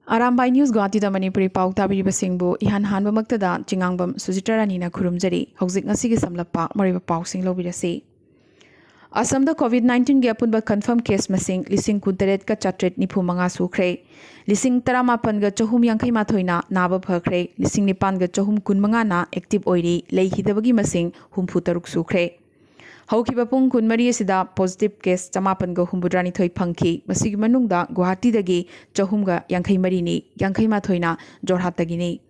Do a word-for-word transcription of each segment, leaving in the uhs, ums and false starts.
Arambai news ꯒꯨꯋꯥꯍꯥꯇꯤꯗ Manipuri ꯄꯥꯎ ꯇꯥꯕꯤꯔꯤꯕꯁꯤꯡꯕꯨ ꯏꯍꯥꯟ ꯍꯥꯟꯕꯃꯛꯇꯗ ꯆꯤꯉꯥꯡꯕꯝ ꯁꯨꯖꯤꯇ꯭ꯔꯥ ꯔꯥꯅꯤꯅ ꯈꯨꯔꯨꯝꯖꯔꯤ꯫ ꯍꯧꯖꯤꯛ ꯉꯁꯤꯒꯤ ꯁꯝꯂꯞꯄ ꯃꯔꯨꯑꯣꯏꯕ ꯄꯥꯎꯁꯤꯡ ꯂꯧꯕꯤꯔꯁꯤ꯫ ꯑꯁꯝꯗ ꯀꯣꯚꯤꯗ ꯅꯥꯏꯟꯇꯤꯟꯒꯤ ꯑꯄꯨꯟꯕ ꯀꯟꯐꯥꯔꯝ ꯀꯦꯁ ꯃꯁꯤꯡ ꯂꯤꯁꯤꯡ ꯀꯨꯟꯇꯔꯦꯠꯀ ꯆꯥꯇ꯭ꯔꯦꯠ ꯅꯤꯐꯨ ꯃꯉꯥ ꯁꯨꯈ꯭ꯔꯦ꯫ ꯂꯤꯁꯤꯡ ꯇꯔꯥꯃꯥꯄꯟꯒ ꯆꯍꯨꯝ ꯌꯥꯡꯈꯩ ꯃꯥꯊꯣꯏꯅ ꯅꯥꯕ ꯐꯈ꯭ꯔꯦ꯫ ꯂꯤꯁꯤꯡ ꯅꯤꯄꯥꯟꯒ ꯆꯍꯨꯝ ꯀꯨꯟ ꯃꯉꯥꯅ ꯑꯦꯛꯇꯤꯚ ꯑꯣꯏꯔꯤ꯫ ꯂꯩꯈꯤꯗꯕꯒꯤ ꯃꯁꯤꯡ ꯍꯨꯝꯐꯨ ꯇꯔꯨꯛ ꯁꯨꯈ꯭ꯔꯦ꯫ ꯍꯧꯈꯤꯕ ꯄꯨꯡ ꯀꯨꯟꯃꯔꯤ ꯑꯁꯤꯗ ꯄꯣꯖꯤꯇꯤꯚ ꯀꯦꯁ ꯆꯃꯥꯄꯟꯒ ꯍꯨꯝꯐꯨꯇꯔꯥꯅꯤꯊꯣꯏ ꯐꯪꯈꯤ꯫ ꯃꯁꯤꯒꯤ ꯃꯅꯨꯡꯗ ꯒꯨꯋꯥꯍꯥꯇꯤꯗꯒꯤ ꯆꯍꯨꯝꯒ ꯌꯥꯡꯈꯩ ꯃꯔꯤꯅꯤ, ꯌꯥꯡꯈꯩ ꯃꯥꯊꯣꯏꯅ ꯖꯣꯔꯍꯥꯠꯇꯒꯤꯅꯤ꯫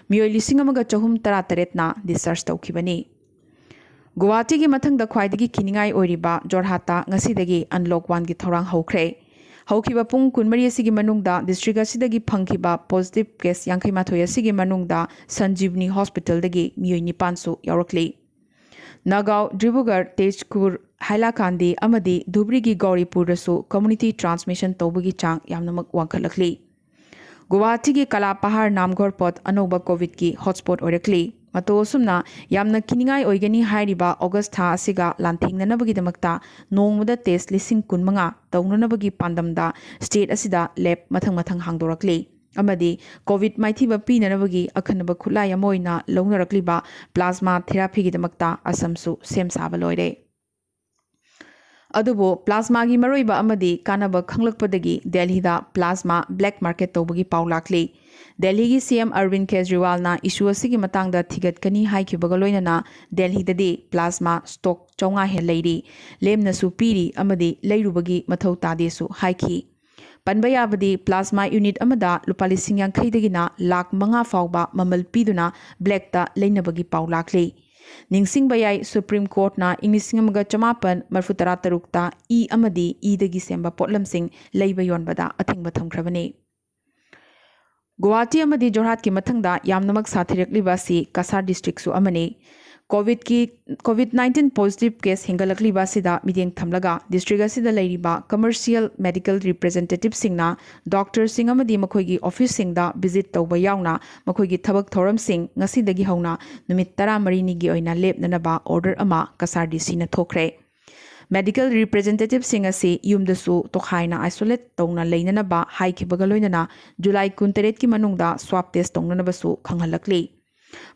ꯃꯤꯑꯣꯏ ꯂꯤꯁꯤꯡ ꯑꯃꯒ ꯆꯍꯨꯝ ꯇꯔꯥ ꯇꯔꯦꯠꯅ ꯗꯤꯁꯆꯥꯔꯖ ꯇꯧꯈꯤꯕꯅꯤ꯫ ꯒꯨꯋꯥꯍꯥꯇꯤꯒꯤ ꯃꯊꯪꯗ ꯈ꯭ꯋꯥꯏꯗꯒꯤ ꯀꯤꯅꯤꯡꯉꯥꯏ ꯑꯣꯏꯔꯤꯕ ꯖꯣꯔꯍꯥꯠꯇ ꯉꯁꯤꯗꯒꯤ ꯑꯟꯂꯣꯛ ꯋꯥꯟꯒꯤ ꯊꯧꯔꯥꯡ ꯍꯧꯈ꯭ꯔꯦ꯫ ꯍꯧꯈꯤꯕ ꯄꯨꯡ ꯀꯨꯟꯃꯔꯤ ꯑꯁꯤꯒꯤ ꯃꯅꯨꯡꯗ ꯗꯤꯁꯇ꯭ꯔꯤꯛ ꯑꯁꯤꯗꯒꯤ ꯐꯪꯈꯤꯕ ꯄꯣꯖꯤꯇꯤꯚ ꯀꯦꯁ ꯌꯥꯡꯈꯩ ꯃꯥꯊꯣꯏ ꯑꯁꯤꯒꯤ ꯃꯅꯨꯡꯗ ꯁꯟꯖꯤꯕꯅꯤ ꯍꯣꯁꯄꯤꯇꯥꯜꯗꯒꯤ ꯃꯤꯑꯣꯏ ꯅꯤꯄꯥꯟꯁꯨ ꯌꯥꯎꯔꯛꯂꯤ꯫ ꯅꯥꯒꯥꯎ, ꯗꯤꯕ꯭ꯔꯨꯒꯔ, ꯇꯦꯖꯄꯨꯔ, ꯍꯥꯏꯂꯥꯀꯥꯟꯗꯤ ꯑꯃꯗꯤ ꯙꯨꯕ꯭ꯔꯤꯒꯤ ꯒꯧꯔꯤꯄꯨꯔꯗꯁꯨ ꯀꯝꯃ꯭ꯌꯨꯅꯤꯇꯤ ꯇ꯭ꯔꯥꯟꯁꯃꯤꯁꯟ ꯇꯧꯕꯒꯤ ꯆꯥꯡ ꯌꯥꯝꯅꯃꯛ ꯋꯥꯡꯈꯠꯂꯛꯂꯤ꯫ ꯒꯨꯋꯥꯍꯥꯇꯤꯒꯤ ꯀꯂꯥ ꯄꯍꯥꯔ ꯅꯥꯝꯒꯣꯔ ꯄꯣꯠ ꯑꯅꯧꯕ ꯀꯣꯚꯤꯗꯀꯤ ꯍꯣꯠꯁ꯭ꯄꯣꯠ ꯑꯣꯏꯔꯛꯂꯤ꯫ ꯃꯇꯧ ꯑꯁꯨꯝꯅ ꯌꯥꯝꯅ ꯀꯤꯅꯤꯡꯉꯥꯏ ꯑꯣꯏꯒꯅꯤ ꯍꯥꯏꯔꯤꯕ ꯑꯣꯒꯁ ꯊꯥ ꯑꯁꯤꯒ ꯂꯥꯟꯊꯦꯡꯅꯅꯕꯒꯤꯗꯃꯛꯇ ꯅꯣꯡꯃꯗ ꯇꯦꯁ ꯂꯤꯁꯤꯡ ꯀꯨꯟ ꯃꯉꯥ ꯇꯧꯅꯅꯕꯒꯤ ꯄꯥꯟꯗꯝꯗ ꯁ꯭ꯇꯦꯠ ꯑꯁꯤꯗ ꯂꯦꯕ ꯃꯊꯪ ꯃꯊꯪ ꯍꯥꯡꯗꯣꯔꯛꯂꯤ꯫ ꯑꯃꯗꯤ ꯀꯣꯚꯤꯗ ꯃꯥꯏꯊꯤꯕ ꯄꯤꯅꯅꯕꯒꯤ ꯑꯈꯟꯅꯕ ꯈꯨꯠꯂꯥꯏ ꯑꯃ ꯑꯣꯏꯅ ꯂꯧꯅꯔꯛꯂꯤꯕ ꯄ꯭ꯂꯥꯖꯃꯥ ꯊꯦꯔꯥꯄꯤꯒꯤꯗꯃꯛꯇ ꯑꯁꯝꯁꯨ ꯁꯦꯝ ꯁꯥꯕ ꯂꯣꯏꯔꯦ꯫ ꯑꯗꯨꯕꯨ ꯄ꯭ꯂꯥꯖꯃꯥꯒꯤ ꯃꯔꯨꯑꯣꯏꯕ ꯑꯃꯗꯤ ꯀꯥꯟꯅꯕ ꯈꯪꯂꯛꯄꯗꯒꯤ ꯗꯦꯜꯍꯤꯗ ꯄ꯭ꯂꯥꯖꯃꯥ ꯕ꯭ꯂꯦꯛ ꯃꯥꯔꯀꯦꯠ ꯇꯧꯕꯒꯤ ꯄꯥꯎ ꯂꯥꯛꯂꯤ꯫ ꯗꯦꯜꯍꯤꯒꯤ ꯁꯤ ꯑꯦꯝ ꯑꯔꯕꯤꯟ ꯀꯦꯖꯔꯤꯋꯥꯜꯅ ꯏꯁꯨ ꯑꯁꯤꯒꯤ ꯃꯇꯥꯡꯗ ꯊꯤꯒꯠꯀꯅꯤ ꯍꯥꯏꯈꯤꯕꯒ ꯂꯣꯏꯅꯅ ꯗꯦꯜꯍꯤꯗꯗꯤ ꯄ꯭ꯂꯥꯖꯃꯥ ꯁ꯭ꯇꯣꯛ ꯆꯥꯝꯃꯉꯥ ꯍꯦꯟ ꯂꯩꯔꯤ, ꯂꯦꯝꯅꯁꯨ ꯄꯤꯔꯤ ꯑꯃꯗꯤ ꯂꯩꯔꯨꯕꯒꯤ ꯃꯊꯧ ꯇꯥꯗꯦꯁꯨ ꯍꯥꯏꯈꯤ꯫ ꯄꯟꯕ ꯌꯥꯕꯗꯤ ꯄ꯭ꯂꯥꯖꯃꯥ ꯌꯨꯅꯤꯠ ꯑꯃꯗ ꯂꯨꯄꯥ ꯂꯤꯁꯤꯡ ꯌꯥꯡꯈꯩꯗꯒꯤꯅ ꯂꯥꯈ ꯃꯉꯥ ꯐꯥꯎꯕ ꯃꯃꯜ ꯄꯤꯗꯨꯅ ꯕ꯭ꯂꯦꯛꯇ ꯂꯩꯅꯕꯒꯤ ꯄꯥꯎ ꯂꯥꯛꯂꯤ꯫ ꯅꯤꯡꯁꯤꯡꯕ ꯌꯥꯏ, ꯁꯨꯄ꯭ꯔꯤꯝ ꯀꯣꯔꯠꯅ ꯏꯪ ꯂꯤꯁꯤꯡ ꯑꯃꯒ ꯆꯃꯥꯄꯟ ꯃꯔꯤꯐꯨ ꯇꯔꯥ ꯇꯔꯨꯛꯇ ꯏ ꯑꯃꯗꯤ ꯏꯗꯒꯤ ꯁꯦꯝꯕ ꯄꯣꯠꯂꯝꯁꯤꯡ ꯂꯩꯕ ꯌꯣꯟꯕꯗ ꯑꯊꯤꯡꯕ ꯊꯝꯈ꯭ꯔꯕꯅꯤ꯫ ꯒꯨꯋꯥꯍꯥꯇꯤ ꯑꯃꯗꯤ ꯖꯣꯔꯍꯥꯠꯀꯤ ꯃꯊꯪꯗ ꯌꯥꯝꯅꯃꯛ ꯁꯥꯊꯤꯔꯛꯂꯤꯕ ꯑꯁꯤ ꯀꯁꯥꯔ ꯗꯤꯁꯇ꯭ꯔꯤꯛꯁꯨ ꯑꯃꯅꯤ꯫ ꯀꯣꯚꯤꯗꯀꯤ, ꯀꯣꯚꯤꯗ ꯅꯥꯏꯟꯇꯤꯟ ꯄꯣꯖꯤꯇꯤꯚ ꯀꯦꯁ ꯍꯦꯟꯒꯠꯂꯛꯂꯤꯕ ꯑꯁꯤꯗ ꯃꯤꯠꯌꯦꯡ ꯊꯝꯂꯒ ꯗꯤꯁꯇ꯭ꯔꯤꯛ ꯑꯁꯤꯗ ꯂꯩꯔꯤꯕ ꯀꯃꯔꯁꯤꯌꯦꯜ ꯃꯦꯗꯤꯀꯦꯜ ꯔꯤꯄ꯭ꯔꯖꯦꯟꯇꯦꯇꯤꯚꯁꯤꯡꯅ ꯗꯣꯛꯇꯔꯁꯤꯡ ꯑꯃꯗꯤ ꯃꯈꯣꯏꯒꯤ ꯑꯣꯐꯤꯁꯁꯤꯡꯗ ꯚꯤꯖꯤꯠ ꯇꯧꯕ ꯌꯥꯎꯅ ꯃꯈꯣꯏꯒꯤ ꯊꯕꯛ ꯊꯧꯔꯝꯁꯤꯡ ꯉꯁꯤꯗꯒꯤ ꯍꯧꯅ ꯅꯨꯃꯤꯠ ꯇꯔꯥꯃꯔꯤꯅꯤꯒꯤ ꯑꯣꯏꯅ ꯂꯦꯞꯅꯅꯕ ꯑꯣꯔꯗꯔ ꯑꯃ ꯀꯁꯥꯔ ꯗꯤ ꯁꯤꯅ ꯊꯣꯛꯈ꯭ꯔꯦ꯫ Medical representativeꯁꯤꯡ ꯑꯁꯤ ꯌꯨꯝꯗꯁꯨ ꯇꯣꯈꯥꯏꯅ isolate ꯇꯧꯅ ꯂꯩꯅꯅꯕ ꯍꯥꯏꯈꯤꯕꯒ ꯂꯣꯏꯅꯅ July ꯀꯨꯟꯇꯔꯦꯠꯀꯤ ꯃꯅꯨꯡꯗ swab test ꯇꯧꯅꯅꯕꯁꯨ ꯈꯪꯍꯜꯂꯛꯂꯤ꯫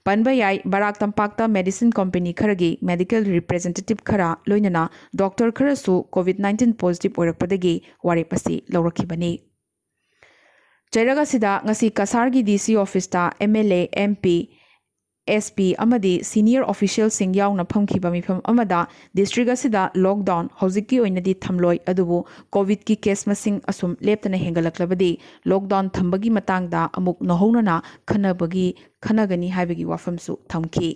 ꯄꯟꯕ ꯌꯥꯏ, ꯕꯔꯥꯛ ꯇꯝꯄꯥꯛꯇ medicine company ꯈꯔꯒꯤ medical representative ꯈꯔ ꯂꯣꯏꯅꯅ doctor ꯈꯔꯁꯨ COVID nineteen positive ꯑꯣꯏꯔꯛꯄꯗꯒꯤ ꯋꯥꯔꯦꯞ ꯑꯁꯤ ꯂꯧꯔꯛꯈꯤꯕꯅꯤ꯫ ꯆꯩꯔꯛ ꯑꯁꯤꯗ ꯉꯁꯤ ꯀꯁꯥꯔꯒꯤ DC officeꯇ MLA, MP, SP ꯑꯃꯗꯤ senior officialꯁꯤꯡ ꯌꯥꯎꯅ ꯐꯝꯈꯤꯕ ꯃꯤꯐꯝ ꯑꯃꯗ district ꯑꯁꯤꯗ lockdown ꯍꯧꯖꯤꯛꯀꯤ ꯑꯣꯏꯅꯗꯤ ꯊꯝꯂꯣꯏ, ꯑꯗꯨꯕꯨ COVIDꯀꯤ case ꯃꯁꯤꯡ ꯑꯁꯨꯝ ꯂꯦꯞꯇꯅ ꯍꯦꯟꯒꯠꯂꯛꯂꯕꯗꯤ lockdown ꯊꯝꯕꯒꯤ ꯃꯇꯥꯡꯗ ꯑꯃꯨꯛ ꯅꯧꯍꯧꯅꯅ ꯈꯟꯅꯕꯒꯤ, ꯈꯟꯅꯒꯅꯤ ꯍꯥꯏꯕꯒꯤ ꯋꯥꯐꯝꯁꯨ ꯊꯝꯈꯤ꯫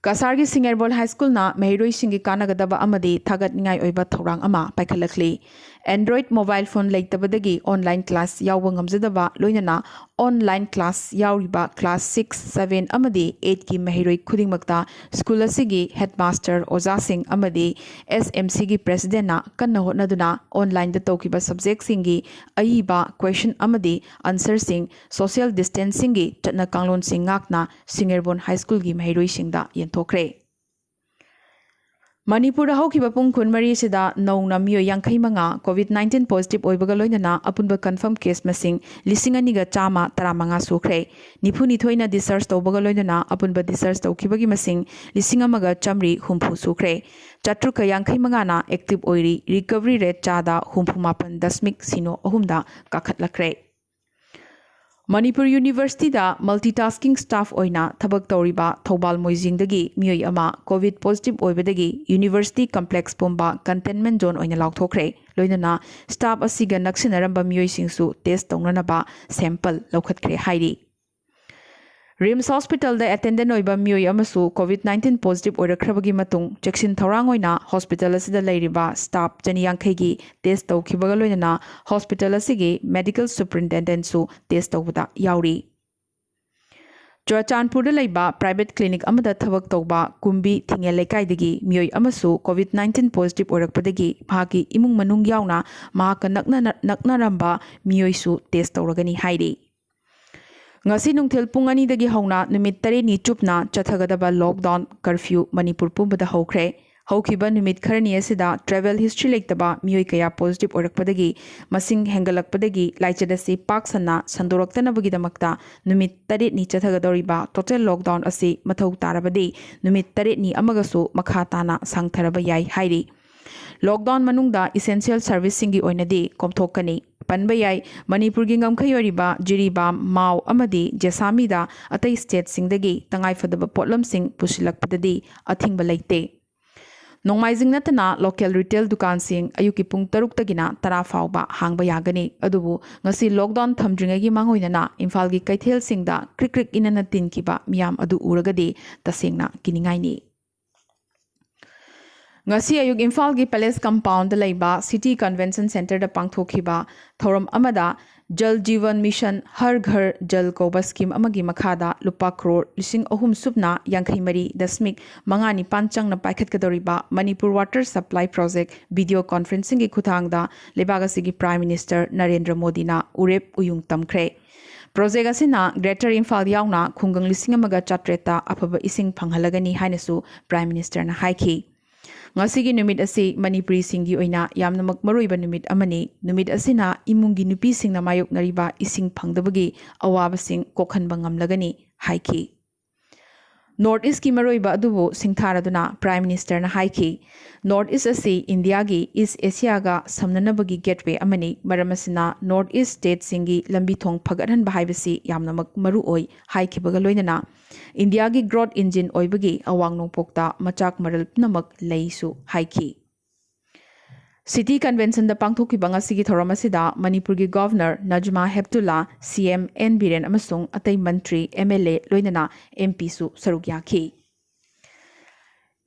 ꯀꯁꯥꯔꯒꯤ ꯁꯤꯡꯉꯦꯔꯕꯣꯜ ꯍꯥꯏ ꯁ꯭ꯀꯨꯜꯅ ꯃꯍꯩꯔꯣꯏꯁꯤꯡꯒꯤ ꯀꯥꯟꯅꯒꯗꯕ ꯑꯃꯗꯤ ꯊꯥꯒꯠꯅꯤꯡꯉꯥꯏ ꯑꯣꯏꯕ ꯊꯧꯔꯥꯡ ꯑꯃ ꯄꯥꯏꯈꯠꯂꯛꯂꯤ꯫ Android mobile phone ꯂꯩꯇꯕꯗꯒꯤ online class ꯌꯥꯎꯕ ꯉꯝꯖꯗꯕ, ꯂꯣꯏꯅꯅ online class ꯌꯥꯎꯔꯤꯕ class six, seven ꯑꯃꯗꯤ eightꯀꯤ ꯃꯍꯩꯔꯣꯏ ꯈꯨꯗꯤꯡꯃꯛꯇ ꯁ꯭ꯀꯨꯜ ꯑꯁꯤꯒꯤ headmaster, ꯑꯣꯖꯥꯁꯤꯡ ꯑꯃꯗꯤ SMCꯒꯤ presidentꯅ ꯀꯟꯅ ꯍꯣꯠꯅꯗꯨꯅ onlineꯗ ꯇꯧꯈꯤꯕ subjectꯁꯤꯡꯒꯤ ꯑꯏꯕ question ꯑꯃꯗꯤ answerꯁꯤꯡ, social distancingꯒꯤ ꯆꯠꯅ ꯀꯥꯡꯂꯣꯟꯁꯤꯡ ꯉꯥꯛꯅ ꯁꯤꯡꯉꯦꯔꯕꯣꯜ ꯍꯥꯏ ꯁ꯭ꯀꯨꯜꯒꯤ ꯃꯍꯩꯔꯣꯏꯁꯤꯡꯗ ꯌꯦꯟꯊꯣꯛꯈ꯭ꯔꯦ꯫ ꯃꯅꯤꯄꯨꯔꯗ ꯍꯧꯈꯤꯕ ꯄꯨꯡ ꯀꯨꯟꯃꯔꯤꯁꯤꯗ ꯅꯧꯅ ꯃꯤꯑꯣꯏ ꯌꯥꯡꯈꯩ ꯃꯉꯥ COVID nineteen positive ꯑꯣꯏꯕꯒ ꯂꯣꯏꯅꯅ ꯑꯄꯨꯟꯕ confirm case ꯃꯁꯤꯡ ꯂꯤꯁꯤꯡ ꯑꯅꯤꯒ ꯆꯥꯝꯃ ꯇꯔꯥꯃꯉꯥ ꯁꯨꯈ꯭ꯔꯦ꯫ ꯅꯤꯐꯨꯅꯤꯊꯣꯏꯅ discharge ꯇꯧꯕꯒ ꯂꯣꯏꯅꯅ ꯑꯄꯨꯟꯕ discharge ꯇꯧꯈꯤꯕꯒꯤ ꯃꯁꯤꯡ ꯂꯤꯁꯤꯡ ꯑꯃꯒ ꯆꯥꯃꯔꯤ ꯍꯨꯝꯐꯨ ꯁꯨꯈ꯭ꯔꯦ꯫ ꯆꯥꯇ꯭ꯔꯨꯛꯀ ꯌꯥꯡꯈꯩ ꯃꯉꯥꯅ active ꯑꯣꯏꯔꯤ꯫ Recovery rate ꯆꯥꯗ ꯍꯨꯝꯐꯨ ꯃꯥꯄꯟ ꯗꯁꯃꯤꯛ ꯁꯤꯅꯣ ꯑꯍꯨꯝꯗ ꯀꯥꯈꯠꯂꯛꯈ꯭ꯔꯦ꯫ ꯃꯅꯤꯄꯨꯔ ꯌꯨꯅꯤꯚꯔꯁꯤꯇꯤꯗ multitasking staff ꯑꯣꯏꯅ ꯊꯕꯛ ꯇꯧꯔꯤꯕ ꯊꯧꯕꯥꯜ ꯃꯣꯏꯖꯤꯡꯗꯒꯤ ꯃꯤꯑꯣꯏ ꯑꯃ COVID positive ꯑꯣꯏꯕꯗꯒꯤ university complex ꯄꯨꯝꯕ containment zone ꯑꯣꯏꯅ ꯂꯥꯎꯊꯣꯛꯈ꯭ꯔꯦ꯫ ꯂꯣꯏꯅꯅ staff ꯑꯁꯤꯒ ꯅꯛꯁꯤꯟꯅꯔꯝꯕ ꯃꯤꯑꯣꯏꯁꯤꯡꯁꯨ test ꯇꯧꯅꯅꯕ sample ꯂꯧꯈꯠꯈ꯭ꯔꯦ ꯍꯥꯏꯔꯤ꯫ RIMS hospitalꯗ attendant ꯑꯣꯏꯕ ꯃꯤꯑꯣꯏ ꯑꯃꯁꯨ COVID nineteen positive ꯑꯣꯏꯔꯛꯈ꯭ꯔꯕꯒꯤ ꯃꯇꯨꯡ ꯆꯦꯛꯁꯤꯟ ꯊꯧꯔꯥꯡ ꯑꯣꯏꯅ hospital ꯑꯁꯤꯗ ꯂꯩꯔꯤꯕ staff ꯆꯅꯤ ꯌꯥꯡꯈꯩꯒꯤ test ꯇꯧꯈꯤꯕꯒ ꯂꯣꯏꯅꯅ hospital ꯑꯁꯤꯒꯤ medical superintendentꯁꯨ test ꯇꯧꯕꯗ ꯌꯥꯎꯔꯤ꯫ ꯆꯨꯔꯆꯥꯟꯄꯨꯔꯗ ꯂꯩꯕ private clinic ꯑꯃꯗ ꯊꯕꯛ ꯇꯧꯕ ꯀꯨꯝꯕꯤ ꯊꯤꯡꯉꯦꯜ ꯂꯩꯀꯥꯏꯗꯒꯤ ꯃꯤꯑꯣꯏ ꯑꯃꯁꯨ COVID nineteen positive ꯑꯣꯏꯔꯛꯄꯗꯒꯤ ꯃꯍꯥꯛꯀꯤ ꯏꯃꯨꯡ ꯃꯅꯨꯡ ꯌꯥꯎꯅ ꯃꯍꯥꯛꯀ ꯅꯛꯅꯅ-, ꯅꯛꯅꯔꯝꯕ ꯃꯤꯑꯣꯏꯁꯨ test ꯇꯧꯔꯒꯅꯤ ꯍꯥꯏꯔꯤ꯫ ꯉꯁꯤ ꯅꯨꯡꯊꯤꯜ ꯄꯨꯡ ꯑꯅꯤꯗꯒꯤ ꯍꯧꯅ ꯅꯨꯃꯤꯠ ꯇꯔꯦꯠꯅꯤ ꯆꯨꯞꯅ ꯆꯠꯊꯒꯗꯕ lockdown curfew ꯃꯅꯤꯄꯨꯔ ꯄꯨꯝꯕꯗ ꯍꯧꯈ꯭ꯔꯦ꯫ ꯍꯧꯈꯤꯕ ꯅꯨꯃꯤꯠ ꯈꯔꯅꯤ ꯑꯁꯤꯗ travel history ꯂꯩꯇꯕ ꯃꯤꯑꯣꯏ ꯀꯌꯥ positive ꯑꯣꯏꯔꯛꯄꯗꯒꯤ ꯃꯁꯤꯡ ꯍꯦꯟꯒꯠꯂꯛꯄꯗꯒꯤ ꯂꯥꯏꯆꯠ ꯑꯁꯤ ꯄꯥꯛ ꯁꯟꯅ ꯁꯟꯗꯣꯔꯛꯇꯅꯕꯒꯤꯗꯃꯛꯇ ꯅꯨꯃꯤꯠ ꯇꯔꯦꯠꯅꯤ ꯆꯠꯊꯒꯗꯧꯔꯤꯕ total lockdown ꯑꯁꯤ ꯃꯊꯧ ꯇꯥꯔꯕꯗꯤ ꯅꯨꯃꯤꯠ ꯇꯔꯦꯠꯅꯤ ꯑꯃꯒꯁꯨ ꯃꯈꯥ ꯇꯥꯅ ꯁꯥꯡꯊꯔꯕ ꯌꯥꯏ ꯍꯥꯏꯔꯤ꯫ Lockdown ꯃꯅꯨꯡꯗ essential serviceꯁꯤꯡꯒꯤ ꯑꯣꯏꯅꯗꯤ ꯀꯣꯝꯊꯣꯛꯀꯅꯤ꯫ ꯄꯟꯕ ꯌꯥꯏ, ꯃꯅꯤꯄꯨꯔꯒꯤ ꯉꯝꯈꯩ ꯑꯣꯏꯔꯤꯕ ꯖꯤꯔꯤꯕꯥꯝ, ꯃꯥꯎ ꯑꯃꯗꯤ ꯖꯦꯁꯥꯃꯤꯗ ꯑꯇꯩ stateꯁꯤꯡꯗꯒꯤ ꯇꯉꯥꯏꯐꯗꯕ ꯄꯣꯠꯂꯝꯁꯤꯡ ꯄꯨꯁꯤꯜꯂꯛꯄꯗꯗꯤ ꯑꯊꯤꯡꯕ ꯂꯩꯇꯦ꯫ ꯅꯣꯡꯃꯥꯏꯖꯤꯡ ꯅꯠꯇꯅ local retail ꯗꯨꯀꯥꯟꯁꯤꯡ ꯑꯌꯨꯛꯀꯤ ꯄꯨꯡ ꯇꯔꯨꯛꯇꯒꯤꯅ ꯇꯔꯥ ꯐꯥꯎꯕ ꯍꯥꯡꯕ ꯌꯥꯒꯅꯤ꯫ ꯑꯗꯨꯕꯨ ꯉꯁꯤ lockdown ꯊꯝꯗ꯭ꯔꯤꯉꯩꯒꯤ ꯃꯥꯡꯑꯣꯏꯅꯅ ꯏꯝꯐꯥꯜꯒꯤ ꯀꯩꯊꯦꯜꯁꯤꯡꯗ ꯀ꯭ꯔꯤꯛ ꯀ꯭ꯔꯤꯛ ꯏꯅꯅ ꯇꯤꯟꯈꯤꯕ ꯃꯤꯌꯥꯝ ꯑꯗꯨ ꯎꯔꯒꯗꯤ ꯇꯁꯦꯡꯅ ꯀꯤꯅꯤꯡꯉꯥꯏꯅꯤ꯫ ꯉꯁꯤ ꯑꯌꯨꯛ ꯏꯝꯐꯥꯜꯒꯤ Palace Compoundꯗ ꯂꯩꯕ City Convention Centreꯗ ꯄꯥꯡꯊꯣꯛꯈꯤꯕ ꯊꯧꯔꯝ ꯑꯃꯗ Jal Jeevan Mission Har Ghar Jal ꯀꯧꯕ scheme ꯑꯃꯒꯤ ꯃꯈꯥꯗ ꯂꯨꯄꯥ ꯀ꯭ꯔꯣꯔ ꯂꯤꯁꯤꯡ ꯑꯍꯨꯝ ꯁꯨꯞꯅ ꯌꯥꯡꯈꯩ ꯃꯔꯤ ꯗꯁꯃꯤꯛ ꯃꯉꯥ ꯅꯤꯄꯥꯟ ꯆꯪꯅ ꯄꯥꯏꯈꯠꯀꯗꯧꯔꯤꯕ Manipur Water Supply Project video conferencingꯒꯤ ꯈꯨꯠꯊꯥꯡꯗ ꯂꯩꯕꯥꯛ ꯑꯁꯤꯒꯤ Prime Minister ꯅꯔꯦꯟꯗ꯭ꯔ ꯃꯣꯗꯤꯅ ꯎꯔꯦꯞ ꯎꯌꯨꯡ ꯇꯝꯈ꯭ꯔꯦ꯫ Project ꯑꯁꯤꯅ Greater ꯏꯝꯐꯥꯜ ꯌꯥꯎꯅ ꯈꯨꯡꯒꯪ ꯂꯤꯁꯤꯡ ꯑꯃꯒ ꯆꯥꯇ꯭ꯔꯦꯠꯇ ꯑꯐꯕ ꯏꯁꯤꯡ ꯐꯪꯍꯜꯂꯒꯅꯤ ꯍꯥꯏꯅꯁꯨ Prime Ministerꯅ ꯍꯥꯏꯈꯤ꯫ ꯉꯁꯤꯒꯤ ꯅꯨꯃꯤꯠ ꯑꯁꯤ ꯃꯅꯤꯄꯨꯔꯤꯁꯤꯡꯒꯤ ꯑꯣꯏꯅ ꯌꯥꯝꯅꯃꯛ ꯃꯔꯨꯑꯣꯏꯕ ꯅꯨꯃꯤꯠ ꯑꯃꯅꯤ꯫ ꯅꯨꯃꯤꯠ ꯑꯁꯤꯅ ꯏꯃꯨꯡꯒꯤ ꯅꯨꯄꯤꯁꯤꯡꯅ ꯃꯥꯌꯣꯛꯅꯔꯤꯕ ꯏꯁꯤꯡ ꯐꯪꯗꯕꯒꯤ ꯑꯋꯥꯕꯁꯤꯡ ꯀꯣꯛꯍꯟꯕ ꯉꯝꯂꯒꯅꯤ ꯍꯥꯏꯈꯤ꯫ North Eastꯀꯤ ꯃꯔꯨꯑꯣꯏꯕ ꯑꯗꯨꯕꯨ ꯁꯤꯡꯊꯥꯔꯗꯨꯅ Prime Ministerꯅ ꯍꯥꯏꯈꯤ, North East ꯑꯁꯤ ꯏꯟꯗꯤꯌꯥꯒꯤ East Asiaꯒ ꯁꯝꯅꯅꯕꯒꯤ gateway ꯑꯃꯅꯤ꯫ ꯃꯔꯝ ꯑꯁꯤꯅ North East stateꯁꯤꯡꯒꯤ ꯂꯝꯕꯤ ꯊꯣꯡ ꯐꯒꯠꯍꯟꯕ ꯍꯥꯏꯕꯁꯤ ꯌꯥꯝꯅꯃꯛ ꯃꯔꯨ ꯑꯣꯏ ꯍꯥꯏꯈꯤꯕꯒ ꯂꯣꯏꯅꯅ ꯏꯟꯗꯤꯌꯥꯒꯤ growth engine ꯑꯣꯏꯕꯒꯤ ꯑꯋꯥꯡ ꯅꯣꯡꯄꯣꯛꯇ ꯃꯆꯥꯛ ꯃꯔꯜ ꯄꯨꯝꯅꯃꯛ ꯂꯩꯁꯨ ꯍꯥꯏꯈꯤ꯫ City Conventionꯗ ꯄꯥꯡꯊꯣꯛꯈꯤꯕ ꯉꯁꯤꯒꯤ ꯊꯧꯔꯝ ꯑꯁꯤꯗ ꯃꯅꯤꯄꯨꯔꯒꯤ Governor Najma ꯍꯦꯞꯇꯨꯜꯂꯥ, CM N Biren ꯑꯃꯁꯨꯡ ꯑꯇꯩ ꯃꯟꯇ꯭ꯔꯤ, MLA ꯂꯣꯏꯅꯅ MPꯁꯨ ꯁꯔꯨꯛ ꯌꯥꯈꯤ꯫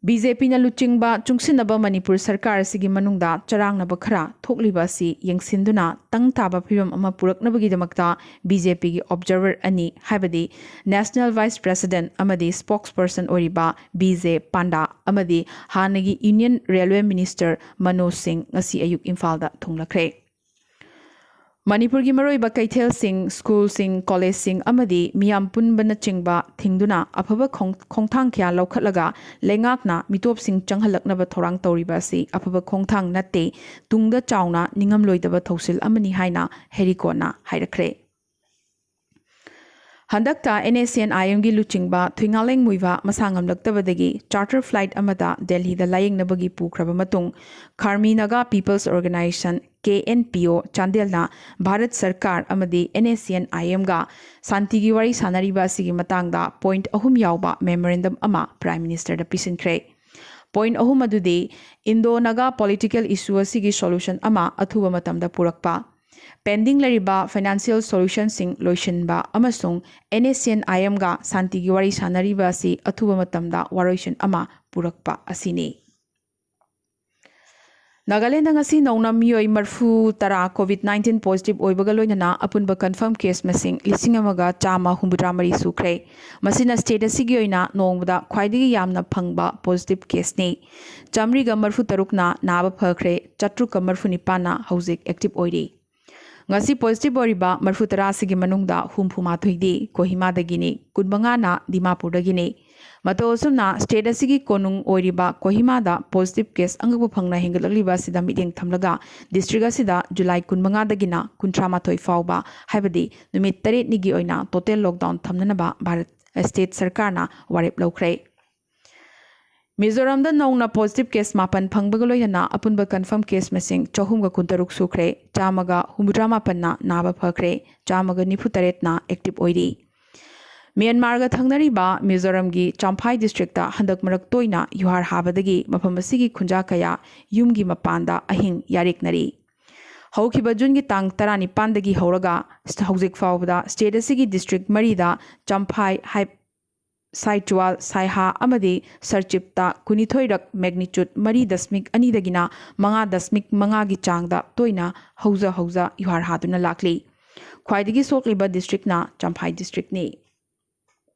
BJPꯅ ꯂꯨꯆꯤꯡꯕ ꯆꯨꯡꯁꯤꯟꯅꯕ ꯃꯅꯤꯄꯨꯔ ꯁꯔꯀꯥꯔ ꯑꯁꯤꯒꯤ ꯃꯅꯨꯡꯗ ꯆꯔꯥꯡꯅꯕ ꯈꯔ ꯊꯣꯛꯂꯤꯕ ꯑꯁꯤ ꯌꯦꯡꯁꯤꯟꯗꯨꯅ ꯇꯪ ꯇꯥꯕ ꯐꯤꯕꯝ ꯑꯃ ꯄꯨꯔꯛꯅꯕꯒꯤꯗꯃꯛꯇ BJPꯒꯤ observer ꯑꯅꯤ, ꯍꯥꯏꯕꯗꯤ National Vice President ꯑꯃꯗꯤ spokesperson ꯑꯣꯏꯔꯤꯕ BJ ꯄꯥꯟꯗꯥ ꯑꯃꯗꯤ ꯍꯥꯟꯅꯒꯤ Union Railway Minister ꯃꯅꯣꯖ ꯁꯤꯡ ꯉꯁꯤ ꯑꯌꯨꯛ ꯏꯝꯐꯥꯜꯗ ꯊꯨꯡꯂꯈ꯭ꯔꯦ꯫ ꯃꯅꯤꯄꯨꯔꯒꯤ ꯃꯔꯨꯑꯣꯏꯕ ꯀꯩꯊꯦꯜꯁꯤꯡ, ꯁ꯭ꯀꯨꯜꯁꯤꯡ, ꯀꯣꯂꯦꯖꯁꯤꯡ ꯑꯃꯗꯤ ꯃꯤꯌꯥꯝ ꯄꯨꯟꯕꯅꯆꯤꯡꯕ ꯊꯤꯡꯗꯨꯅ ꯑꯐꯕ ꯈꯣꯡ-, ꯈꯣꯡꯊꯥꯡ ꯀꯌꯥ ꯂꯧꯈꯠꯂꯒ ꯂꯩꯉꯥꯛꯅ ꯃꯤꯇꯣꯞꯁꯤꯡ ꯆꯪꯍꯜꯂꯛꯅꯕ ꯊꯧꯔꯥꯡ ꯇꯧꯔꯤꯕ ꯑꯁꯤ ꯑꯐꯕ ꯈꯣꯡꯊꯥꯡ ꯅꯠꯇꯦ, ꯇꯨꯡꯗ ꯆꯥꯎꯅ ꯅꯤꯡꯉꯝꯂꯣꯏꯗꯕ ꯊꯧꯁꯤꯜ ꯑꯃꯅꯤ ꯍꯥꯏꯅ ꯍꯦꯔꯤꯀꯣꯠꯅ ꯍꯥꯏꯔꯛꯈ꯭ꯔꯦ꯫ ꯍꯟꯗꯛꯇ NSCN-IM-ꯒꯤ ꯂꯨꯆꯤꯡꯕ ꯊꯨꯏꯉꯥꯂꯦꯡ ꯃꯨꯏꯕ ꯃꯁꯥ ꯉꯝꯂꯛꯇꯕꯗꯒꯤ charter flight ꯑꯃꯗ ꯗꯦꯜꯍꯤꯗ ꯂꯥꯌꯦꯡꯅꯕꯒꯤ ꯄꯨꯈ꯭ꯔꯕ ꯃꯇꯨꯡ, ꯈꯥꯔꯃꯤ Naga People's Organisation, KNPO, ꯆꯥꯟꯗꯦꯜꯅ Bharat ꯁꯔꯀꯥꯔ ꯑꯃꯗꯤ NSCN-IM-ꯒ ꯁꯥꯟꯇꯤꯒꯤ ꯋꯥꯔꯤ ꯁꯥꯟꯅꯔꯤꯕ ꯑꯁꯤꯒꯤ ꯃꯇꯥꯡꯗ point ꯑꯍꯨꯝ ꯌꯥꯎꯕ memorandum ꯑꯃ Prime Minister-ꯗ ꯄꯤꯁꯤꯟꯈ꯭ꯔꯦ꯫ Point ꯑꯍꯨꯝ ꯑꯗꯨꯗꯤ, Indo-Naga political issue ꯑꯁꯤꯒꯤ solution ꯑꯃ ꯑꯊꯨꯕ ꯃꯇꯝꯗ ꯄꯨꯔꯛꯄ, pending ꯂꯩꯔꯤꯕ financial solution-ꯁꯤꯡ ꯂꯣꯏꯁꯤꯟꯕ ꯑꯃꯁꯨꯡ NSCN-IM-ꯒ ꯁꯥꯟꯇꯤꯒꯤ ꯋꯥꯔꯤ ꯁꯥꯟꯅꯔꯤꯕ ꯑꯁꯤ ꯑꯊꯨꯕ ꯃꯇꯝꯗ ꯋꯥꯔꯣꯏꯁꯤꯟ ꯑꯃ ꯄꯨꯔꯛꯄ ꯑꯁꯤꯅꯤ꯫ ꯅꯥꯒꯥꯂꯦꯟꯗ ꯉꯁꯤ ꯅꯧꯅ ꯃꯤꯑꯣꯏ ꯃꯔꯐꯨ ꯇꯔꯥ COVID nineteen positive ꯑꯣꯏꯕꯒ ꯂꯣꯏꯅꯅ ꯑꯄꯨꯟꯕ confirm case ꯃꯁꯤꯡ ꯂꯤꯁꯤꯡ ꯑꯃꯒ ꯆꯥꯝꯃ ꯍꯨꯝꯐꯨꯇꯔꯥ ꯃꯔꯤ ꯁꯨꯈ꯭ꯔꯦ꯫ ꯃꯁꯤꯅ state ꯑꯁꯤꯒꯤ ꯑꯣꯏꯅ ꯅꯣꯡꯃꯗ ꯈ꯭ꯋꯥꯏꯗꯒꯤ ꯌꯥꯝꯅ ꯐꯪꯕ positive case-ꯅꯤ꯫ ꯆꯥꯃꯔꯤꯒ ꯃꯔꯐꯨ ꯇꯔꯨꯛꯅ ꯅꯥꯕ ꯐꯈ꯭ꯔꯦ, ꯆꯥꯇ꯭ꯔꯨꯛꯀ ꯃꯔꯐꯨ ꯅꯤꯄꯥꯟꯅ ꯍꯧꯖꯤꯛ active ꯑꯣꯏꯔꯤ꯫ ꯉꯁꯤ positive ꯑꯣꯏꯔꯤꯕ ꯃꯔꯐꯨ ꯇꯔꯥ ꯑꯁꯤꯒꯤ ꯃꯅꯨꯡꯗ ꯍꯨꯝꯐꯨ ꯃꯥꯊꯣꯏꯗꯤ ꯀꯣꯍꯤꯃꯥꯗꯒꯤꯅꯤ, ꯀꯨꯟꯃꯉꯥꯅ ꯗꯤꯃꯥꯄꯨꯔꯗꯒꯤꯅꯤ꯫ ꯃꯇꯧ ꯑꯁꯨꯝꯅ state ꯑꯁꯤꯒꯤ ꯀꯣꯅꯨꯡ ꯑꯣꯏꯔꯤꯕ ꯀꯣꯍꯤꯃꯥꯗ positive case ꯑꯉꯛꯄ ꯐꯪꯅ ꯍꯦꯟꯒꯠꯂꯛꯂꯤꯕ ꯑꯁꯤꯗ ꯃꯤꯠꯌꯦꯡ ꯊꯝꯂꯒ district ꯑꯁꯤꯗ July ꯀꯨꯟꯃꯉꯥꯗꯒꯤꯅ ꯀꯨꯟꯊ꯭ꯔꯥ ꯃꯥꯊꯣꯏ ꯐꯥꯎꯕ, ꯍꯥꯏꯕꯗꯤ ꯅꯨꯃꯤꯠ ꯇꯔꯦꯠꯅꯤꯒꯤ ꯑꯣꯏꯅ total lockdown ꯊꯝꯅꯅꯕ ꯚꯥꯔꯠ state ꯁꯔꯀꯥꯔꯅ ꯋꯥꯔꯦꯞ ꯂꯧꯈ꯭ꯔꯦ꯫ ꯃꯤꯖꯣꯔꯥꯝꯗ ꯅꯧꯅ positive case ꯃꯥꯄꯟ ꯐꯪꯕꯒ ꯂꯣꯏꯅꯅ ꯑꯄꯨꯟꯕ confirm case ꯃꯁꯤꯡ ꯆꯍꯨꯝꯒ ꯀꯨꯟꯇꯔꯨꯛ ꯁꯨꯈ꯭ꯔꯦ, ꯆꯥꯝꯃꯒ ꯍꯨꯝꯐꯨꯇꯔꯥ ꯃꯥꯄꯟꯅ ꯅꯥꯕ ꯐꯈ꯭ꯔꯦ, ꯆꯥꯝꯃꯒ ꯅꯤꯐꯨ ꯇꯔꯦꯠꯅ active ꯑꯣꯏꯔꯤ꯫ ꯃ꯭ꯌꯥꯟꯃꯥꯔꯒ ꯊꯪꯅꯔꯤꯕ ꯃꯤꯖꯣꯔꯥꯝꯒꯤ ꯆꯝꯐꯥꯏ district-ꯇ ꯍꯟꯗꯛ ꯃꯔꯛ ꯇꯣꯏꯅ ꯌꯨꯍꯥꯔ ꯍꯥꯕꯗꯒꯤ ꯃꯐꯝ ꯑꯁꯤꯒꯤ ꯈꯨꯟꯖꯥ ꯀꯌꯥ ꯌꯨꯝꯒꯤ ꯃꯄꯥꯟꯗ ꯑꯍꯤꯡ ꯌꯥꯔꯦꯛꯅꯔꯤ꯫ ꯍꯧꯈꯤꯕ June-ꯒꯤ ꯇꯥꯡ ꯇꯔꯥꯅꯤꯄꯥꯟꯗꯒꯤ ꯍꯧꯔꯒ ꯍꯧꯖꯤꯛ ꯐꯥꯎꯕꯗ state ꯑꯁꯤꯒꯤ district ꯃꯔꯤꯗ ꯆꯝꯐꯥꯏ, ꯍꯥꯏ-, ꯁꯥꯏꯆꯨꯋꯥꯜ, ꯁꯥꯏꯍꯥ ꯑꯃꯗꯤ ꯁꯔꯆꯤꯞꯇ ꯀꯨꯟꯅꯤꯊꯣꯏꯔꯛ magnitude ꯃꯔꯤ ꯗꯁꯃꯤꯛ ꯑꯅꯤꯗꯒꯤꯅ ꯃꯉꯥ ꯗꯁꯃꯤꯛ ꯃꯉꯥꯒꯤ ꯆꯥꯡꯗ ꯇꯣꯏꯅ ꯍꯧꯖ ꯍꯧꯖ ꯌꯨꯍꯥꯔ ꯍꯥꯗꯨꯅ ꯂꯥꯛꯂꯤ꯫ ꯈ꯭ꯋꯥꯏꯗꯒꯤ ꯁꯣꯛꯂꯤꯕ district-ꯅ ꯆꯝꯐꯥꯏ district-ꯅꯤ꯫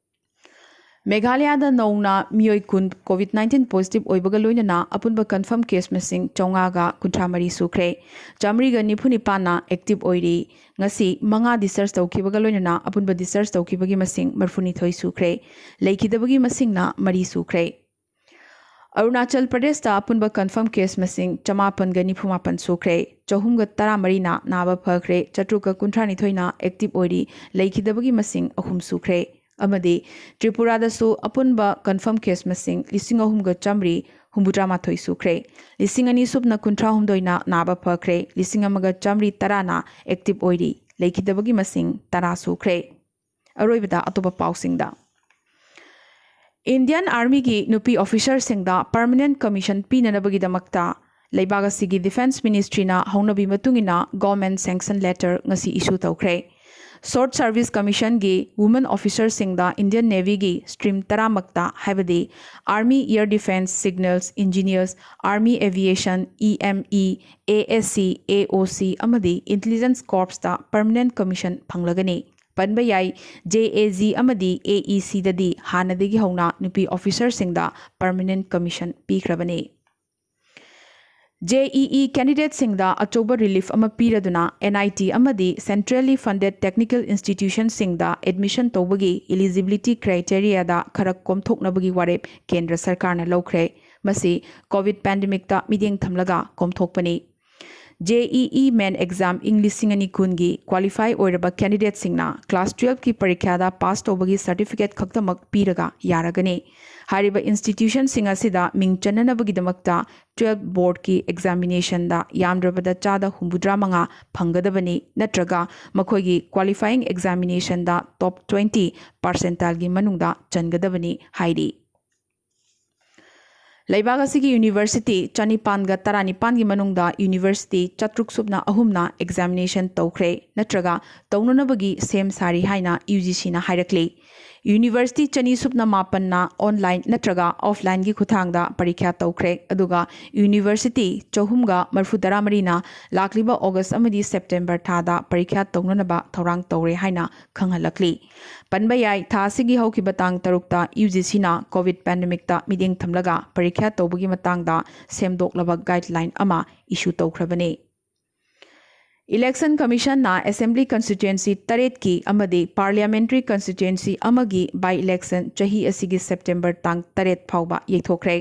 ꯃꯦꯘꯥꯂꯌꯥꯗ ꯅꯧꯅ ꯃꯤꯑꯣꯏ ꯀꯨꯟ ꯀꯣꯚꯤꯗ ꯅꯥꯏꯟꯇꯤꯟ ꯄꯣꯖꯤꯇꯤꯚ ꯑꯣꯏꯕꯒ ꯂꯣꯏꯅꯅ ꯑꯄꯨꯟꯕ ꯀꯟꯐꯔꯝ ꯀꯦꯁ ꯃꯁꯤꯡ ꯆꯥꯝꯃꯉꯥꯒ ꯀꯨꯟꯊ꯭ꯔꯥ ꯃꯔꯤ ꯁꯨꯈ꯭ꯔꯦ꯫ ꯆꯥꯃꯔꯤꯒ ꯅꯤꯐꯨ ꯅꯤꯄꯥꯟꯅ ꯑꯦꯛꯇꯤꯚ ꯑꯣꯏꯔꯤ꯫ ꯉꯁꯤ ꯃꯉꯥ ꯗꯤꯁꯆꯥꯔꯖ ꯇꯧꯈꯤꯕꯒ ꯂꯣꯏꯅꯅ ꯑꯄꯨꯟꯕ ꯗꯤꯁꯆꯥꯔꯖ ꯇꯧꯈꯤꯕꯒꯤ ꯃꯁꯤꯡ ꯃꯔꯤꯐꯨꯅꯤꯊꯣꯏ ꯁꯨꯈ꯭ꯔꯦ꯫ ꯂꯩꯈꯤꯗꯕꯒꯤ ꯃꯁꯤꯡꯅ ꯃꯔꯤ ꯁꯨꯈ꯭ꯔꯦ꯫ ꯑꯔꯨꯅꯥꯆꯜ ꯄ꯭ꯔꯗꯦꯁꯇ ꯑꯄꯨꯟꯕ ꯀꯟꯐꯔꯝ ꯀꯦꯁ ꯃꯁꯤꯡ ꯆꯃꯥꯄꯟꯒ ꯅꯤꯐꯨ ꯃꯥꯄꯟ ꯁꯨꯈ꯭ꯔꯦ꯫ ꯆꯍꯨꯝꯒ ꯇꯔꯥꯃꯔꯤꯅ ꯅꯥꯕ ꯐꯈ꯭ꯔꯦ꯫ ꯆꯥꯇ꯭ꯔꯨꯛꯀ ꯀꯨꯟꯊ꯭ꯔꯥꯅꯤꯊꯣꯏꯅ ꯑꯦꯛꯇꯤꯚ ꯑꯣꯏꯔꯤ꯫ ꯂꯩꯈꯤꯗꯕꯒꯤ ꯃꯁꯤꯡ ꯑꯍꯨꯝ ꯁꯨꯈ꯭ꯔꯦ꯫ ꯑꯃꯗꯤ ꯇ꯭ꯔꯤꯄꯨꯔꯥꯗꯁꯨ ꯑꯄꯨꯟꯕ ꯀꯟꯐꯔꯝ ꯀꯦꯁ ꯃꯁꯤꯡ ꯂꯤꯁꯤꯡ ꯑꯍꯨꯝꯒ ꯆꯥꯃꯔꯤ ꯍꯨꯝꯐꯨꯇꯔꯥ ꯃꯥꯊꯣꯏ ꯁꯨꯈ꯭ꯔꯦ꯫ ꯂꯤꯁꯤꯡ ꯑꯅꯤ ꯁꯨꯞꯅ ꯀꯨꯟꯊ꯭ꯔꯥ ꯍꯨꯝꯗꯣꯏꯅ ꯅꯥꯕ ꯐꯈ꯭ꯔꯦ꯫ ꯂꯤꯁꯤꯡ ꯑꯃꯒ ꯆꯥꯃꯔꯤ ꯇꯔꯥꯅ ꯑꯦꯛꯇꯤꯚ ꯑꯣꯏꯔꯤ꯫ ꯂꯩꯈꯤꯗꯕꯒꯤ ꯃꯁꯤꯡ ꯇꯔꯥ ꯁꯨꯈ꯭ꯔꯦ꯫ ꯑꯔꯣꯏꯕꯗ ꯑꯇꯣꯞꯄ ꯄꯥꯎꯁꯤꯡꯗ꯫ ꯏꯟꯗꯤꯌꯟ ꯑꯥꯔꯃꯤꯒꯤ ꯅꯨꯄꯤ ꯑꯣꯐꯤꯁꯔꯁꯤꯡꯗ ꯄꯔꯃꯅꯦꯟꯠ ꯀꯃꯤꯁꯟ ꯄꯤꯅꯅꯕꯒꯤꯗꯃꯛꯇ ꯂꯩꯕꯥꯛ ꯑꯁꯤꯒꯤ ꯗꯤꯐꯦꯟꯁ ꯃꯤꯅꯤꯁꯇ꯭ꯔꯤꯅ ꯍꯧꯅꯕꯤ ꯃꯇꯨꯡ ꯏꯟꯅ ꯒꯣꯚꯔꯟꯃꯦꯟꯠ ꯁꯦꯡꯁꯟ ꯂꯦꯇꯔ ꯉꯁꯤ ꯏꯁꯨ ꯇꯧꯈ꯭ꯔꯦ꯫ ꯁꯣꯔꯠ ꯁꯔꯚꯤꯁ ꯀꯃꯤꯁꯟꯒꯤ ꯋꯨꯃꯟ ꯑꯣꯐꯤꯁꯔꯁꯤꯡꯗ ꯏꯟꯗꯤꯌꯟ ꯅꯦꯚꯤꯒꯤ ꯁ꯭ꯇ꯭ꯔꯤꯝ ꯇꯔꯥꯃꯛꯇ, ꯍꯥꯏꯕꯗꯤ army, air defence, signals, engineers, army aviation, E M E, A S C, A O C ꯑꯃꯗꯤ ꯏꯟꯇꯦꯂꯤꯖꯦꯟꯁ ꯀꯣꯔꯞꯁꯇ ꯄꯔꯃꯅꯦꯟꯠ ꯀꯃꯤꯁꯟ ꯐꯪꯂꯒꯅꯤ꯫ ꯄꯟꯕ ꯌꯥꯏ, ꯖꯦ ꯑꯦ ꯖꯤ ꯑꯃꯗꯤ ꯑꯦ ꯏ ꯁꯤꯗꯗꯤ ꯍꯥꯟꯅꯗꯒꯤ ꯍꯧꯅ ꯅꯨꯄꯤ ꯑꯣꯐꯤꯁꯔꯁꯤꯡꯗ permanent commission ꯄꯤꯈ꯭ꯔꯕꯅꯤ꯫ J E E ꯀꯦꯟꯗꯤꯗꯦꯠꯁꯤꯡꯗ ꯑꯆꯧꯕ ꯔꯤꯂꯤꯐ ꯑꯃ ꯄꯤꯔꯗꯨꯅ ꯑꯦꯟ ꯑꯥꯏ ꯇꯤ ꯑꯃꯗꯤ ꯁꯦꯟꯇ꯭ꯔꯦꯜꯂꯤ ꯐꯟꯗꯦꯗ ꯇꯦꯛꯅꯤꯀꯦꯜ ꯏꯟꯁꯇꯤꯇ꯭ꯌꯨꯁꯟꯁꯤꯡꯗ ꯑꯦꯗꯃꯤꯁꯟ ꯇꯧꯕꯒꯤ ꯏꯂꯤꯖꯤꯕꯤꯂꯤꯇꯤ ꯀ꯭ꯔꯥꯏꯇꯦꯔꯤꯌꯥꯗ ꯈꯔ ꯀꯣꯝꯊꯣꯛꯅꯕꯒꯤ ꯋꯥꯔꯦꯞ ꯀꯦꯟꯗ꯭ꯔ ꯁꯔꯀꯥꯔꯅ ꯂꯧꯈ꯭ꯔꯦ꯫ ꯃꯁꯤ ꯀꯣꯚꯤꯗ ꯄꯦꯟꯗꯦꯃꯤꯛꯇ ꯃꯤꯠꯌꯦꯡ ꯊꯝꯂꯒ ꯀꯣꯝꯊꯣꯛꯄꯅꯤ꯫ ꯖꯦ ꯏ ꯏ ꯃꯦꯟ ꯑꯦꯛꯖꯥꯝ ꯏꯪ ꯂꯤꯁꯤꯡ ꯑꯅꯤ ꯀꯨꯟꯒꯤ ꯀ꯭ꯋꯥꯂꯤꯐꯥꯏ ꯑꯣꯏꯔꯕ ꯀꯦꯟꯗꯤꯗꯦꯠꯁꯤꯡꯅ ꯀ꯭ꯂꯥꯁ ꯇꯨꯌꯦꯜꯐꯀꯤ ꯄꯔꯤꯈ꯭ꯌꯥꯗ ꯄꯥꯁ ꯇꯧꯕꯒꯤ ꯁꯔꯇꯤꯐꯤꯀꯦꯠ ꯈꯛꯇꯃꯛ ꯄꯤꯔꯒ ꯌꯥꯔꯒꯅꯤ꯫ ꯍꯥꯏꯔꯤꯕ ꯏꯟꯁꯇꯤꯇ꯭ꯌꯨꯁꯟꯁꯤꯡ ꯑꯁꯤꯗ ꯃꯤꯡ ꯆꯟꯅꯅꯕꯒꯤꯗꯃꯛꯇ ꯇꯨꯌꯦꯜꯐ ꯕꯣꯔꯗꯀꯤ ꯑꯦꯛꯖꯥꯃꯤꯅꯦꯁꯟꯗ ꯌꯥꯝꯗ꯭ꯔꯕꯗ ꯆꯥꯗ ꯍꯨꯝꯐꯨꯇꯔꯥ ꯃꯉꯥ ꯐꯪꯒꯗꯕꯅꯤ, ꯅꯠꯇ꯭ꯔꯒ ꯃꯈꯣꯏꯒꯤ ꯀ꯭ꯋꯥꯂꯤꯐꯥꯏꯌꯤꯡ ꯑꯦꯛꯖꯥꯃꯤꯅꯦꯁꯟꯗ ꯇꯣꯞ ꯇ꯭ꯋꯦꯟꯇꯤ ꯄꯥꯔꯁꯦꯟꯇꯥꯏꯜꯒꯤ ꯃꯅꯨꯡꯗ ꯆꯟꯒꯗꯕꯅꯤ ꯍꯥꯏꯔꯤ꯫ ꯂꯩꯕꯥꯛ ꯑꯁꯤꯒꯤ ꯌꯨꯅꯤꯚꯔꯁꯤꯇꯤ ꯆꯅꯤꯄꯥꯟꯒ ꯇꯔꯥꯅꯤꯄꯥꯟꯒꯤ ꯃꯅꯨꯡꯗ ꯌꯨꯅꯤꯚꯔꯁꯤꯇꯤ ꯆꯥꯇ꯭ꯔꯨꯛ ꯁꯨꯞꯅ ꯑꯍꯨꯝꯅ ꯑꯦꯛꯖꯥꯃꯤꯅꯦꯁꯟ ꯇꯧꯈ꯭ꯔꯦ ꯅꯠꯇ꯭ꯔꯒ ꯇꯧꯅꯅꯕꯒꯤ ꯁꯦꯝ ꯁꯥꯔꯤ ꯍꯥꯏꯅ ꯌꯨ ꯖꯤ ꯁꯤꯅ ꯍꯥꯏꯔꯛꯂꯤ꯫ ꯌꯨꯅꯤꯚꯔꯁꯤꯇꯤ ꯆꯅꯤ ꯁꯨꯞꯅ ꯃꯥꯄꯟꯅ ꯑꯣꯟꯂꯥꯏꯟ ꯅꯠꯇ꯭ꯔꯒ ꯑꯣꯐꯂꯥꯏꯟꯒꯤ ꯈꯨꯠꯊꯥꯡꯗ ꯄꯔꯤꯈ꯭ꯌꯥ ꯇꯧꯈ꯭ꯔꯦ, ꯑꯗꯨꯒ ꯌꯨꯅꯤꯚꯔꯁꯤꯇꯤ ꯆꯍꯨꯝꯒ ꯃꯔꯤꯐꯨ ꯇꯔꯥꯃꯔꯤꯅ ꯂꯥꯛꯂꯤꯕ ꯑꯣꯒꯁ ꯑꯃꯗꯤ ꯁꯦꯞꯇꯦꯝꯕꯔ ꯊꯥꯗ ꯄꯔꯤꯈ꯭ꯌꯥ ꯇꯧꯅꯅꯕ ꯊꯧꯔꯥꯡ ꯇꯧꯔꯦ ꯍꯥꯏꯅ ꯈꯪꯍꯜꯂꯛꯂꯤ꯫ ꯄꯟꯕ ꯌꯥꯏ, ꯊꯥ ꯑꯁꯤꯒꯤ ꯍꯧꯈꯤꯕ ꯇꯥꯡ ꯇꯔꯨꯛꯇ ꯌꯨ ꯖꯤ ꯁꯤꯅ ꯀꯣꯚꯤꯗ ꯄꯦꯟꯗꯦꯃꯤꯛꯇ ꯃꯤꯠꯌꯦꯡ ꯊꯝꯂꯒ ꯄꯔꯤꯈ꯭ꯌꯥ ꯇꯧꯕꯒꯤ ꯃꯇꯥꯡꯗ ꯁꯦꯝꯗꯣꯛꯂꯕ ꯒꯥꯏꯗꯂꯥꯏꯟ ꯑꯃ ꯏꯁꯨ ꯇꯧꯈ꯭ꯔꯕꯅꯤ꯫ ꯏꯂꯦꯛꯁꯟ ꯀꯃꯤꯁꯟꯅ ꯑꯦꯁꯦꯝꯕ꯭ꯂꯤ ꯀꯟꯁꯇꯤꯇ꯭ꯋꯦꯟꯁꯤ ꯇꯔꯦꯠꯀꯤ ꯑꯃꯗꯤ ꯄꯥꯔꯂꯤꯌꯥꯃꯦꯟꯇꯔꯤ ꯀꯟꯁꯇꯤꯇ꯭ꯋꯦꯟꯁꯤ ꯑꯃꯒꯤ ꯕꯥꯏ ꯏꯂꯦꯛꯁꯟ ꯆꯍꯤ ꯑꯁꯤꯒꯤ ꯁꯦꯞꯇꯦꯝꯕꯔ ꯇꯥꯡ ꯇꯔꯦꯠ ꯐꯥꯎꯕ ꯌꯩꯊꯣꯛꯈ꯭ꯔꯦ꯫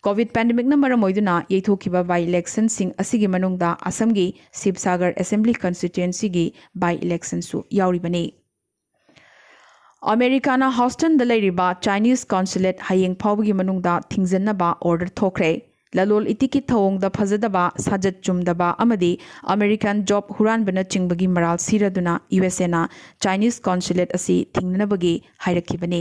ꯀꯣꯚꯤꯗ ꯄꯦꯟꯗꯦꯃꯤꯛꯅ ꯃꯔꯝ ꯑꯣꯏꯗꯨꯅ ꯌꯩꯊꯣꯛꯈꯤꯕ ꯕꯥꯏ ꯏꯂꯦꯛꯁꯟꯁꯤꯡ ꯑꯁꯤꯒꯤ ꯃꯅꯨꯡꯗ ꯑꯁꯝꯒꯤ ꯁꯤꯕꯁꯥꯒꯔ ꯑꯦꯁꯦꯝꯕ꯭ꯂꯤ ꯀꯟꯁꯇꯤꯇ꯭ꯋꯦꯟꯁꯤꯒꯤ ꯕꯥꯏ ꯏꯂꯦꯛꯁꯟꯁꯨ ꯌꯥꯎꯔꯤꯕꯅꯤ꯫ ꯑꯃꯦꯔꯤꯀꯥꯅ ꯍꯥꯎꯁꯇꯟꯗ ꯂꯩꯔꯤꯕ ꯆꯥꯏꯅꯤꯁ ꯀꯣꯟꯁꯨꯂꯦꯠ ꯍꯌꯦꯡ ꯐꯥꯎꯕꯒꯤ ꯃꯅꯨꯡꯗ ꯊꯤꯡꯖꯤꯟꯅꯕ ꯑꯣꯔꯗꯔ ꯊꯣꯛꯈ꯭ꯔꯦ꯫ ꯂꯂꯣꯜ ꯏꯇꯤꯛꯀꯤ ꯊꯧꯑꯣꯡꯗ ꯐꯖꯗꯕ, ꯁꯥꯖꯠ ꯆꯨꯝꯗꯕ ꯑꯃꯗꯤ ꯑꯃꯦꯔꯤꯀꯥꯟ ꯖꯣꯕ ꯍꯨꯔꯥꯟꯕꯅꯆꯤꯡꯕꯒꯤ ꯃꯔꯥꯜ ꯁꯤꯔꯗꯨꯅ ꯌꯨ ꯑꯦꯁ ꯑꯦꯅ ꯆꯥꯏꯅꯤꯁ ꯀꯣꯟꯁꯨꯂꯦꯠ ꯑꯁꯤ ꯊꯤꯡꯅꯅꯕꯒꯤ ꯍꯥꯏꯔꯛꯈꯤꯕꯅꯤ꯫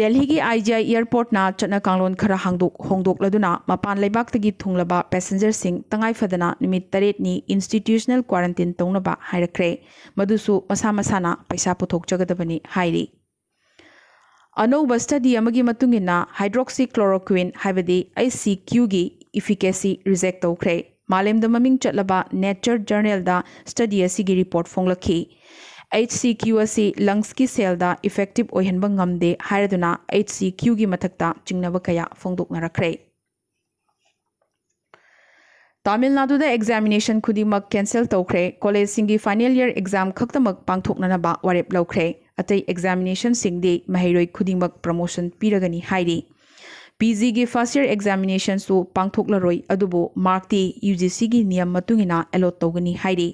ꯗꯦꯜꯍꯤꯒꯤ ꯑꯥꯏ ꯖꯤ ꯑꯥꯏ ꯑꯦꯌꯔꯄꯣꯔꯠꯅ ꯆꯠꯅ ꯀꯥꯡꯂꯣꯟ ꯈꯔ ꯍꯥꯡꯗꯣꯛ ꯍꯣꯡꯗꯣꯛꯂꯗꯨꯅ ꯃꯄꯥꯟ ꯂꯩꯕꯥꯛꯇꯒꯤ ꯊꯨꯡꯂꯕ ꯄꯦꯁꯦꯟꯖꯔꯁꯤꯡ ꯇꯉꯥꯏ ꯐꯗꯅ ꯅꯨꯃꯤꯠ ꯇꯔꯦꯠꯅꯤ ꯏꯟꯁꯇꯤꯇ꯭ꯌꯨꯁꯅꯦꯜ ꯀ꯭ꯋꯥꯔꯟꯇꯤꯟ ꯇꯧꯅꯕ ꯍꯥꯏꯔꯛꯈ꯭ꯔꯦ꯫ ꯃꯗꯨꯁꯨ ꯃꯁꯥ ꯃꯁꯥꯅ ꯄꯩꯁꯥ ꯄꯨꯊꯣꯛꯆꯒꯗꯕꯅꯤ ꯍꯥꯏꯔꯤ꯫ ꯑꯅꯧꯕ ꯁ꯭ꯇꯗꯤ ꯑꯃꯒꯤ ꯃꯇꯨꯡ ꯏꯟꯅ, ꯍꯥꯏꯗ꯭ꯔꯣꯛꯁꯤꯀ꯭ꯂꯣꯔꯣꯀ꯭ꯋꯤꯟ ꯍꯥꯏꯕꯗꯤ ꯑꯩꯆ ꯁꯤ ꯀ꯭ꯌꯨꯒꯤ ꯏꯐꯤꯀꯦꯁꯤ ꯔꯤꯖꯦꯛ ꯇꯧꯈ꯭ꯔꯦ꯫ ꯃꯥꯂꯦꯝꯗ ꯃꯃꯤꯡ ꯆꯠꯂꯕ ꯅꯦꯆꯔ ꯖꯔꯅꯦꯜꯗ ꯁ꯭ꯇꯗꯤ ꯑꯁꯤꯒꯤ ꯔꯤꯄꯣꯔꯠ ꯐꯣꯡꯂꯛꯈꯤ꯫ ꯑꯩꯆ ꯁꯤ ꯀ꯭ꯌꯨ ꯑꯁꯤ ꯂꯪꯁꯀꯤ ꯁꯦꯜꯗ ꯏꯐꯦꯛꯇꯤꯚ ꯑꯣꯏꯍꯟꯕ ꯉꯝꯗꯦ ꯍꯥꯏꯔꯗꯨꯅ ꯑꯩꯆ ꯁꯤ ꯀ꯭ꯌꯨꯒꯤ ꯃꯊꯛꯇ ꯆꯤꯡꯅꯕ ꯀꯌꯥ ꯐꯣꯡꯗꯣꯛꯅꯔꯛꯈ꯭ꯔꯦ꯫ ꯇꯥꯃꯤꯜ ꯅꯥꯗꯨꯗ ꯑꯦꯛꯖꯥꯃꯤꯅꯦꯁꯟ ꯈꯨꯗꯤꯡꯃꯛ ꯀꯦꯟꯁꯦꯜ ꯇꯧꯈ꯭ꯔꯦ꯫ ꯀꯣꯂꯦꯖꯁꯤꯡꯒꯤ ꯐꯥꯏꯅꯦꯜ ꯏꯌꯔ ꯑꯦꯛꯖꯥꯝ ꯈꯛꯇꯃꯛ ꯄꯥꯡꯊꯣꯛꯅꯅꯕ ꯋꯥꯔꯦꯞ ꯂꯧꯈ꯭ꯔꯦ꯫ ꯑꯇꯩ ꯑꯦꯛꯖꯥꯃꯤꯅꯦꯁꯟꯁꯤꯡꯗꯤ ꯃꯍꯩꯔꯣꯏ ꯈꯨꯗꯤꯡꯃꯛ ꯄ꯭ꯔꯃꯣꯁꯟ ꯄꯤꯔꯒꯅꯤ ꯍꯥꯏꯔꯤ꯫ ꯄꯤ ꯖꯤꯒꯤ ꯐꯥꯔꯁ ꯏꯌꯔ ꯑꯦꯛꯖꯥꯃꯤꯅꯦꯁꯟꯁꯨ ꯄꯥꯡꯊꯣꯛꯂꯔꯣꯏ, ꯑꯗꯨꯕꯨ ꯃꯥꯔꯛꯇꯤ ꯌꯨ ꯖꯤ ꯁꯤꯒꯤ ꯅꯤꯌꯝ ꯃꯇꯨꯡ ꯏꯟꯅ ꯑꯦꯂꯣꯠ ꯇꯧꯒꯅꯤ ꯍꯥꯏꯔꯤ꯫